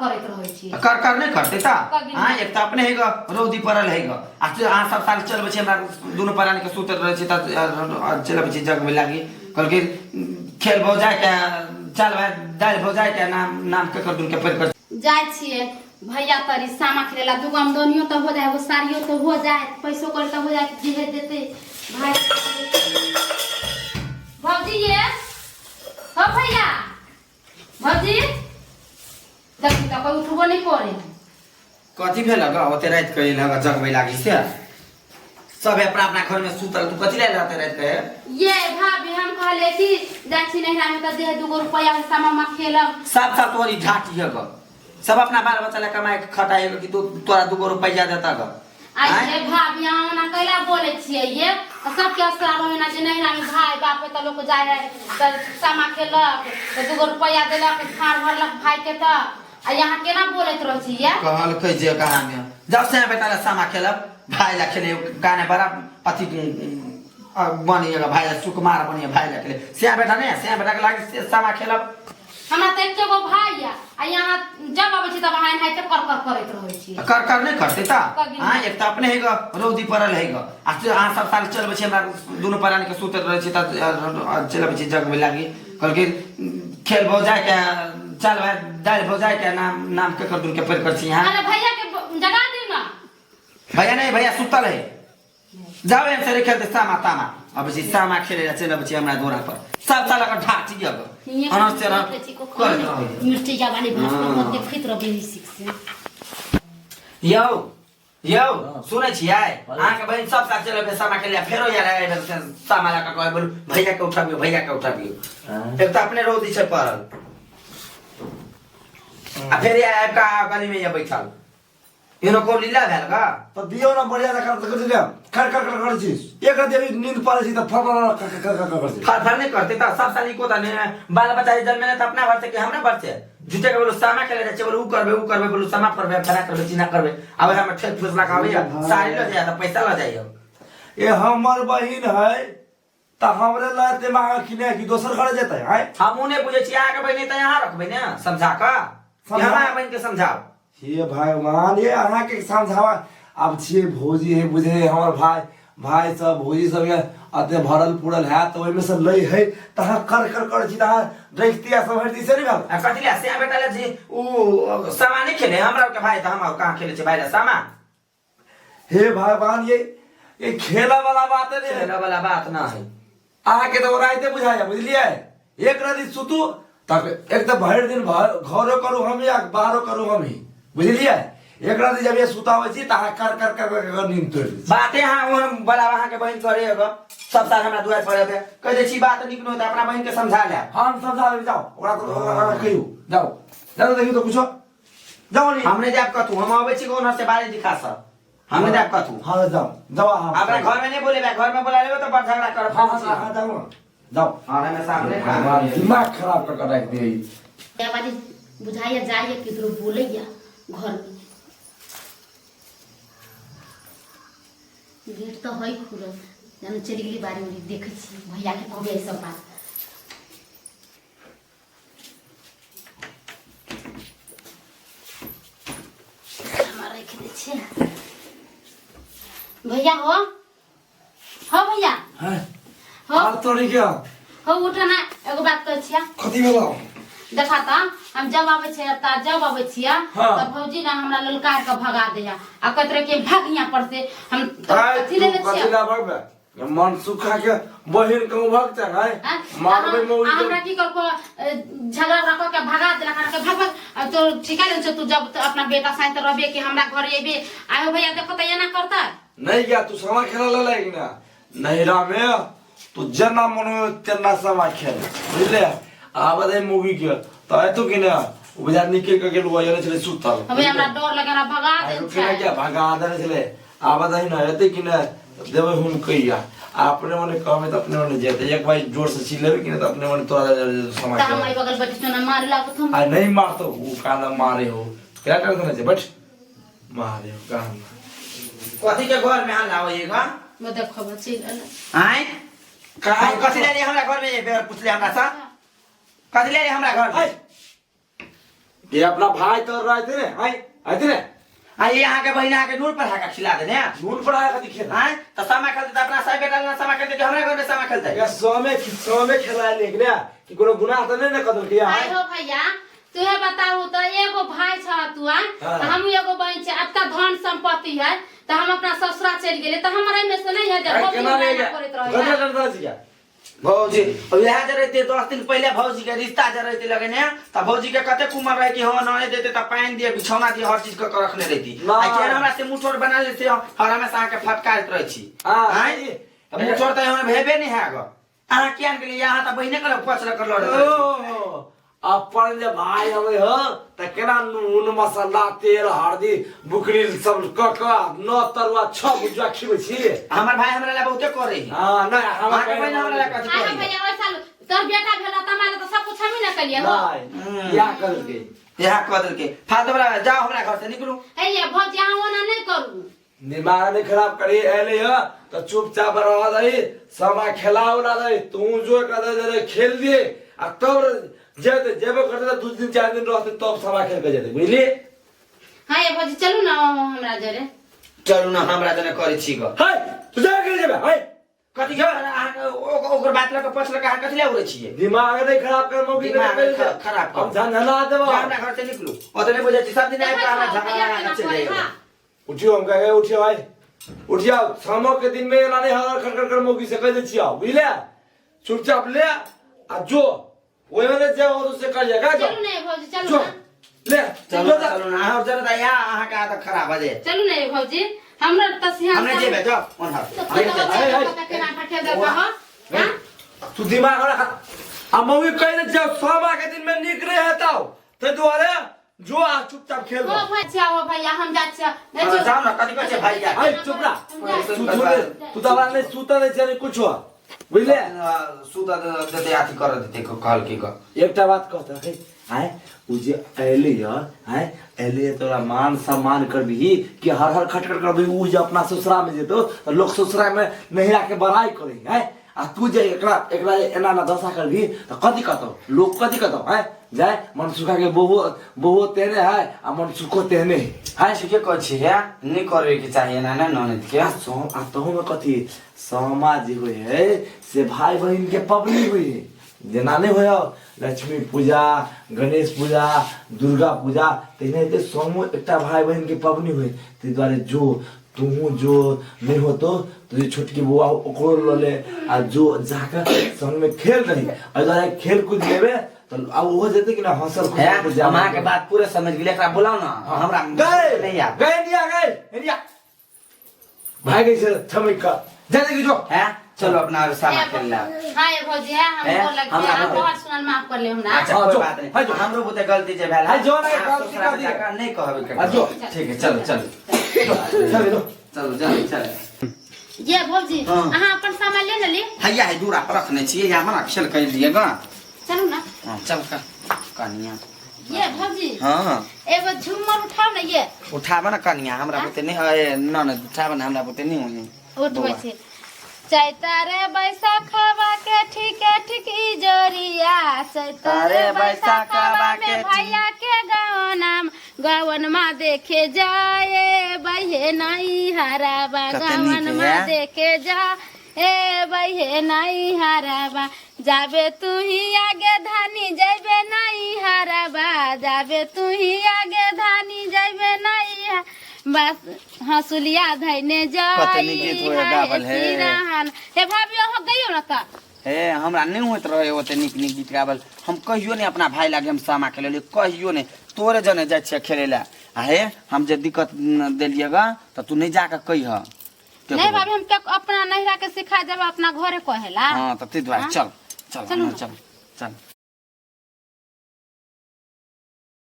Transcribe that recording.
करैत रहै छी। कर कर नहि करतै तऽ? कभी हाँ, एक तऽ अपने है ग रौदी पड़ल है ग, आ से अहाँ सब साल चलबै छी, हमरा दुनू प्राणी के सुतल रहै छी तऽ चलबै छी जगबै लागी। कहलकै खेल भौजाइ के चल भाइ, दालि भौजाइ के नाम नाम केकर दुनू के पढ़ि कर जाइ छियै भैया तरी सामा खेलेला, दूगो आमदनियो तऽ हो जाए, एगो साड़ियो तऽ हो जाए, पैसो कौड़ी तऽ हो जाए, जे देतै भाई। भौजी ये हो भैया, भौजी देखी तऽ कोइ उठबो नहि करे। कथी भेल ग ओते राति के एल ग जगबै लागी? से सब अपना अपना घर में सुतल, तू कथी ले रहते राति के? ये भाभी, हम कहले कि जाइ छी नैहरा में तऽ जे दूगो रुपैया में सामा उमा खेलब। सब साल तोरी झाटी है ग, सब अपना बाल बच्चा ले कमाए के खटाए कि तू तोरा दूगो रुपैया देता ग? आइ ये भाभी, अहाँ ओना कैला बोलै छियै? ये तऽ सबके असरा रहै ना जे नैहरा में भाय बाप है तऽ लोक जाइ है तऽ सामा खेलक तऽ दूगो रुपैया देलक, भार भरलक भाय के। तऽ आ यहाँ केना बोलैत रहै छी ये? कहलकै जे कहाँ में जब से बेटा ला सामा खेलब, भाई ला खेले गाने बड़ा अथी बनिएगा, भाई ला सुकुमार बनिए, भाई ला खेले सिया बेटा नहीं, सिया बेटा के लागे से सामा खेलब। हमरा तऽ एके गो भाय या, आ यहाँ जब अबै छी तब अहाँ एनाहिते कर कर करैत रहै छी। कर कर नहीं करते तऽ? कभी हाँ, एक तऽ अपने है ग रौदी पड़ल है ग, आ से अहाँ सब साल चलबै छी, हमरा दुनू प्राणी के सुतल रहै छी तऽ चलबै छी जगबै लागी। कहलकै खेल भौजाइ के चल भाइ, दालि भौजाइ के नाम नाम केकर दुनू के पढ़ि कर छी यहाँ। अरे भैया के जगा दियौ ना। भैया नहीं, भैया सुतल है। जाओ एम से खेलते सामा तामा अब छी, सामा खेले ला चल अब छी हमरा दोरा पर सब साल अगर ढाटी अब अनस से रह करैत रहै। मिर्ची वाली भात हाँ। देखैत रहबै सीख से। यौ यौ, सुनै छियै? अहाँके बहिन सब साल चलबै सामा खेले, फेरो यार आयल से सामा लऽ कऽ कहै बोलू भैया के उठाबियौ, भैया के उठाबियौ। एक तऽ अपने रौदी छै पड़ल, आ फेर आबि कऽ गली में ये बैठल एनो को लीला भेल गा। तऽ दियौ ने बढ़िया से कर कर दियौ। खर खर खर करै छी, एक राति अभी नींद पड़ै छी तऽ फर फर खर खर खर खर करै छी। फर फर नहीं करते तऽ सब साल इको तऽ नहीं, बाल बच्चा जन्मे तऽ अपना भर से कि हमरा भर से झूठे के बोलू सामा खेले जाइ छै, बोलू उ करबे उ करबे, बोलू सामा करबे, फला करबे, चिना करबे, आब हमर ठेक फुसला के आबैया साड़ी लऽ जाइया तऽ पैसा लऽ जाइया। ए हमर बहिन है तऽ हमरे लए एते मांगल कि नहि कि दोसर घरे जेतै आँय? हम उ नहि बुझै छी, अहाँके बहिन तऽ यहाँ रखबै ने समझा कऽ कि समझा- हमरा बहिन के समझाउ। हे भगवान, ये अहाँके समझावा आब छियै भौजी है बुझे हमर भाय भाय सब भौजी सब ये अते भरल पुरल है तऽ ओहिमे से लै है तऽ अहाँ कर कर करै छी तऽ अहाँ रखती आ सम्हरती से नहि भेल। आ कथी ले से बेटा ले जी उ सामा नहि खेले हमरा के भाई तऽ हम कहाँ खेले छै भाई ले सामा। हे भगवान, ये खेला वाला बात नहीं है। खेला वाला बात ना है। अहाँके तऽ ओनाहिते बुझाइया बुझलियै, एक राति सुतू तब एक तऽ भरि दिन घरो करू हम या बाहरो करू हम ही बुझलियै, एक राति जब ये सुताबै छी तऽ अहाँ कर कर कर कर कर नींद तोड़ि दै छी। बाते अहाँ ओहन बला अहाँके बहिन करे एगो सब साल हमरा दुआरि पर एबै कहि दै छी बात नीक नहि तऽ अपना बहिन के समझा लेब। हम समझा देबै, जाउ ओकरा ओकरा कहियौ, जाउ जाउ देखियौ तऽ कुछो जाउ नी। हम नहि जायब कतहु, हम अबै छी ओनहर से बारी दिखा सब, हम नहि जायब कतहु। हाँ जाउ जाउ अहाँ अपना घर में नहीं बोलेबे, घर में बोला लेबे तो बड़ झगड़ा करब। हाँ हाँ हाँ जाउ ना जाउ। हाँ हमें सामने भगवान दिमाग खराब कर कर राखि दिए। या वाली बुझाइया जाइए केकरो बोलैया घर में, गेट तऽ है खुलल, जानु चलि गेली बारी उरी। देखै छी भैया के कहबै ई सब बात। हमरा राखि दै छियै। भैया हो हो भैया। हैं? हो। आर तोरी क्या? हो उठ ना, एगो बात कहै छियै। कथी भेलौ? देखा तऽ हम जब आबै छियै तऽ जब आबै छियै हाँ। तऽ भौजी ने हमरा ललकार के भगा दैया आ कहैत रहे कि भाग यहाँ पर से। हम तऽ आय, कथी तू लेने कथी छियै? ला भगबे? मन सुखा के बहिन कहूँ भगते है? आँय? मारबै मौरी हमरा की करको झगड़ा उगड़ा कऽ के भगा देलक हमरा के, भाग भाग। आ तो ठीके ने छौ, तू जब तो अपना बेटा साथ रहबे कि हमरा घर एबे आयो। भैया देखो तऽ एना करता। नहीं गया तू सामा खेला ले लायक ना नैहरा में, तू जेना मन हो तेना सामा खेल बुझले। आब दे मूवी के तो एतो कि ना बुझा निकल के गेल वजह छले सुतल। अबे हमरा डर लगे, हमरा भगा आइ दे रुके ना छै। क्या भगा देने छले? आब दही ना एते कि ना देबै हम कहिया आ अपने मने कहबै तऽ अपने मने जेतै। एक बार जोर से चिल्लेबै कि ना तऽ अपने मने तोरा तऽ हम समाज एहि बगल बैठ ना मारे लागत हम। आ नहीं मारतो वो काना मारे हो क्या करते ना बैठ मारे हो काना। कथी के घर में हल्ला होइएगा? वो देखो चलि एलै। आँय कहाँ? कथी ले हमरा घर में बेर पूछले हमरा सा, कथी ले हमरा घर में? ये अपना भाई तर रहे थे ने हाय आए थे ने आ ये अहाँ के बहिना के नूर पर हाका खिला देने नून पर आया कथी खेल आय त सामा खेलते त अपना साई बेटा ना सामा खेलते कि हमरा घर में सामा खेलते या समे समे खेला ले ने कि कोनो गुनाह त नहीं ने कदल के आइ हो भैया तुहे बताऊ त एगो भाई छ तू आ हाँ। हम एगो बहन छै अत्ता धन संपत्ति है त हम अपना ससुरा चलि गेले त हमरा में से नहीं है जे भौजी केना नहीं हमरा करैत रहे गदर करता छी क्या भौजी अब यहाँ जे रहते 10 दिन पहले भौजी के रिश्ता जे रहते लगे ने त भौजी के कते कुमर रहे कि हाँ नहे देते त पानी दिए बिछौना दिए हर चीज के कर रखने रहती ना। आ केहन हमरा से मुठोर बना लेते हर हमेशा अहाँ के फटकारैत रहै छी हाँ। आँय? त मुठोर त हमरा भेबे नहीं है गो अहाँ किया ने गेलियै अहाँ त बहिने के पछ लग लड़ैत रहै छी। ओ अपन जे भाई हवे हो त केना नून मसाला तेल हल्दी बुकरी सब क क नौ तरुआ छह भुजुआ खिबै छी हमर भाई हमरा ला बहुते करे है हां नहीं अहाँ हमर के बहिन हमरा ला कथी आइ हो करे है भैया ओइ साल तोर बेटा भेला त हमरा त सब कुछ हमी न कलिए हो नहीं या करके यहाँ कह देलके फालतू वाला जाओ हमरा घर से निकलू हे ये भौजी अहाँ ओना नहीं करू दिमाग नहीं खराब करी एले ह त चुपचाप रह दही समा खेला उला दही तू जो एकरा दे दे खेल दिए आ तब जे जेबो करते त 2 दिन 4 दिन रहते तब समा खेल के जेते बुझली हाँ ये भौजी चलू ना हमरा जरे चलू ना हमरा जने करे छी ग हाय तू जा के जेबे हाय कथी के अहाँ ओकर बात लऽ के पछ लऽ के अहाँ कथी लए उड़ै छियै दिमाग नहीं खराब कर मौकी दिमाग खराब कर। हम झंझना देबो जा हमरा घर से निकलू ओतऽ नहि बुझै छी सब दिन आबि कऽ हमरा झगड़ा भैया लगा केना कऽ चलि करे जाइए हाँ उठियो हम कहे उठियो भाई उठियो शामो के दिन में एना नहीं हर खटखट कर मौकी से कह दे छियो बुझले चुपचाप ले आ जो ओहि में जे हो से कर जाएगा जो चलू ने भौजी चलू जो ना ले चलू जो ना, चलू ना अहाँ जरा तऽ यहाँ अहाँके आदत खराब भऽ जायत चलू ने भौजी हमरा तऽ सिंहासन हम नहि जेबै जाउ ओन्हर तो हम नहि पता जेबै। है, पता केना ठठे दे कहो हाँ तू दिमाग रख आ मौगी कह दे छियो सामा के दिन में निक रहे हताओ ते दुआरे जो आ चुपचाप खेल हो भैया हो भैया हम जा छियै नहीं हाँ, जाउ ना कथी कहै छै भैया अरे चुप रह हम तू थोड़े तू तो हमरा नहीं सुता नहीं छै कुछ बुझले सुत देते अथी कर देते कहलकै ग एकटा बात कहता है आय उ जे अयले य आय अयले तोरा मान सम्मान करबिही कि हर हर खटखट करबिही उ जे अपना ससुरा में जेतो त लोग ससुरा में नहीं आके बड़ाई करे आय आ तू जे एकरा एकरा जे एना एना दशा करबिही त कथी कहतौ लोग कथी कहतौ आय जाय मनसुखा के बहु बहु तेहने है आ मनसुखो तेहने है हाय ठीके कहै छी हे नहि करैके चाही एना ने ननद के आ सो आ तहु में कथी सामा जे होइ है से भाई बहिन के पबनी होइ है जेना नहि होइ लक्ष्मी पूजा गणेश पूजा दुर्गा पूजा तेनाहिते सोमो एकटा भाई बहिन के पबनी होइ ताहि दुआरे जो तूहू जो नहि होतो तो जे छोटकी बौआ हो, ओकरो लऽ ले आ जो जाके संगमे खेल रही एहि दुआरे खेल कूद लेबे तऽ आब ओहो जेतै कि ना हँसल हे खुसल हम अहाँके बात पूरे समझ गेलियै एकरा बोलाउ ने हमरा गए नहि आब गए निया गए निया भाग गई से थमक का जा देखी जो हे चलो अपना और सामा खेल ला हाँ ये भौजी है हम हे, गोर लग हमरा आप बहुत- बहुत सुनल माफ कर ले हमरा अच्छा हाँ, कोई जो, बात नहीं हाँ, जो। हमरो बुते गलती जे भेल हाँ, जो ना, अहाँ गलती ससुरा कर में दिया। जाकऽ नहि कहबै हाँ, जो। ककरो ठीक है चलो चलो चल दो चलो चलो चलो ये भौजी हाँ। अहाँ अपन सामान ले लेली हैया है दूरा पर रखने छियै यहाँ हमरा खेल कर लिए गा चलू ना हाँ, चल का कनिया ये भौजी हाँ एगो झूमर उठाओ ना ये उठाब ना कनिया हमरा बुते नहीं है न न उठाब ना हमरा बुते नहीं होई उठबै छी चैतारे बैसाखवा के ठीके ठीक इजोरिया चैतारे अरे बैसाखवा बैसाखवा में के भैया के गवनाम गवनमा देखे जाए बहे नहीं हराबा कते नीक गवनमा है। देखे जा ए बहे नहीं हराबा जाबे तू ही आगे धानी जैबे नहीं हराबा जाबे तू ही आगे धानी जैबे नहीं बस हंसुलिया धैने कते नीक जाई गीत होए गावल हे। सिरहन हे भाभी अहाँ गइयो ना त हे हमरा नहीं होइत रहे ओते नीक नीक गीत गावल हम कहियो नहीं अपना भाई लागे हम सामा खेलेलियै कहियो नहीं तोरे जने जाइ छियै खेले ला आ हे हम जे दिक्कत न देलियै गा तऽ तू नहीं जाके कहिह नहीं भाभी हम के अपना नहिरा के सिखा देब अपना घरे कहेला हाँ तऽ ताहि दुआरे चल चल चलू हँ, ना। चल चल